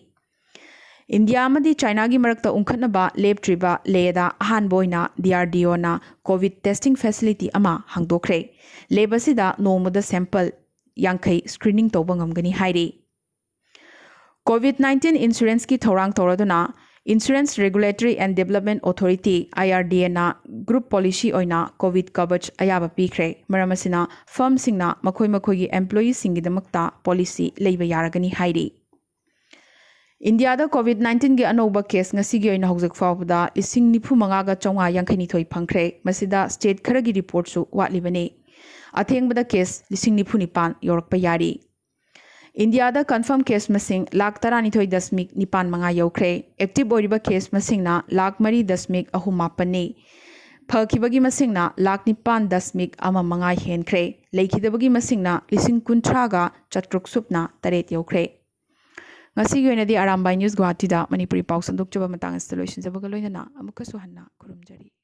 ꯏꯟꯗꯤꯌꯥ ꯑꯃꯗꯤ ꯆꯥꯏꯅꯥꯒꯤ ꯃꯔꯛꯇ ꯎꯪꯈꯠꯅꯕ ꯂꯦꯞꯇ꯭ꯔꯤꯕ ꯂꯦꯗ ꯑꯍꯥꯟꯕ ꯑꯣꯏꯅ ꯗꯤ ꯑꯥꯔ ꯗꯤ ꯑꯣꯅ ꯀꯣꯚꯤꯗ ꯇꯦꯁꯇꯤꯡ ꯐꯦꯁꯤꯂꯤꯇꯤ ꯑꯃ ꯍꯥꯡꯗꯣꯛꯈ꯭ꯔꯦ꯫ ꯂꯦꯕ ꯑꯁꯤꯗ ꯅꯣꯡꯃꯗ ꯁꯦꯝꯄꯜ ꯌꯥꯡꯈꯩ ꯁ꯭ꯀ꯭ꯔꯤꯅꯤꯡ ꯇꯧꯕ ꯉꯝꯒꯅꯤ ꯍꯥꯏꯔꯤ꯫ ꯀꯣꯚꯤꯗ ꯅꯥꯏꯟꯇꯤꯟ ꯏꯟꯁꯨꯔꯦꯟꯁꯀꯤ ꯊꯧꯔꯥꯡ ꯇꯧꯔꯗꯨꯅ Insurance Regulatory and Development Authority, I R D A ꯅ ꯒ꯭ꯔꯨꯞ ꯄꯣꯂꯤꯁꯤ ꯑꯣꯏꯅ ꯀꯣꯚꯤꯗ ꯀꯚꯔꯦꯖ ꯑꯌꯥꯕ ꯄꯤꯈ꯭ꯔꯦ꯫ ꯃꯔꯝ ꯑꯁꯤꯅ, ꯐꯔꯝꯁꯤꯡꯅ ꯃꯈꯣꯏ ꯃꯈꯣꯏꯒꯤ ꯑꯦꯝꯄ꯭ꯂꯣꯌꯤꯁꯤꯡꯒꯤꯗꯃꯛꯇ ꯄꯣꯂꯤꯁꯤ ꯂꯩꯕ ꯌꯥꯔꯒꯅꯤ ꯍꯥꯏꯔꯤ꯫ ꯏꯟꯗꯤꯌꯥꯗ ꯀꯣꯚꯤꯗ ꯅꯥꯏꯟꯇꯤꯟꯒꯤ ꯑꯅꯧꯕ ꯀꯦꯁ ꯉꯁꯤꯒꯤ ꯑꯣꯏꯅ ꯍꯧꯖꯤꯛ ꯐꯥꯎꯕꯗ ꯂꯤꯁꯤꯡ ꯅꯤꯐꯨ ꯃꯉꯥꯒ ꯆꯥꯝꯃꯉꯥ ꯌꯥꯡꯈꯩ ꯅꯤꯊꯣꯏ ꯐꯪꯈ꯭ꯔꯦ꯫ ꯃꯁꯤꯗ ꯁ꯭ꯇꯦꯠ ꯈꯔꯒꯤ ꯔꯤꯄꯣꯔꯠꯁꯨ ꯋꯥꯠꯂꯤꯕꯅꯤ꯫ ꯑꯊꯦꯡꯕꯗ ꯀꯦꯁ ꯂꯤꯁꯤꯡ ꯅꯤꯐꯨ ꯅꯤꯄꯥꯟ ꯌꯧꯔꯛꯄ ꯌꯥꯔꯤ꯫ ꯏꯟꯗꯤꯌꯥꯗ ꯀꯟꯐꯥꯔꯝ ꯀꯦꯁ ꯃꯁꯤꯡ ꯂꯥꯈ ꯇꯔꯥꯅꯤꯊꯣꯏ ꯗꯁꯃꯤꯛ ꯅꯤꯄꯥꯟ ꯃꯉꯥ ꯌꯧꯈ꯭ꯔꯦ꯫ ꯑꯦꯛꯇꯤꯚ ꯑꯣꯏꯔꯤꯕ ꯀꯦꯁ ꯃꯁꯤꯡꯅ ꯂꯥꯈ ꯃꯔꯤ ꯗꯁꯃꯤꯛ ꯑꯍꯨꯝ ꯃꯥꯄꯟꯅꯤ꯫ ꯐꯈꯤꯕꯒꯤ ꯃꯁꯤꯡꯅ ꯂꯥꯈ ꯅꯤꯄꯥꯟ ꯗꯁꯃꯤꯛ ꯑꯃ ꯃꯉꯥ ꯍꯦꯟꯈ꯭ꯔꯦ꯫ ꯂꯩꯈꯤꯗꯕꯒꯤ ꯃꯁꯤꯡꯅ ꯂꯤꯁꯤꯡ ꯀꯨꯟꯊ꯭ꯔꯥꯒ ꯆꯥꯇ꯭ꯔꯨꯛ ꯁꯨꯞꯅ ꯇꯔꯦꯠ ꯌꯧꯈ꯭ꯔꯦ꯫ ꯉꯁꯤꯒꯤ ꯑꯣꯏꯅꯗꯤ ꯑꯔꯥꯝꯕꯥꯏ ꯅ꯭ꯌꯨꯁ ꯒꯨꯋꯥꯍꯥꯇꯤꯗ ꯃꯅꯤꯄꯨꯔꯤ ꯄꯥꯎ ꯁꯟꯗꯣꯛꯆꯕ ꯃꯇꯥꯡ ꯑꯁꯤꯗ ꯂꯣꯏꯁꯤꯟꯖꯕꯒ ꯂꯣꯏꯅꯅ ꯑꯃꯨꯛꯀꯁꯨ ꯍꯟꯅ ꯈꯨꯔꯨꯝꯖꯔꯤ꯫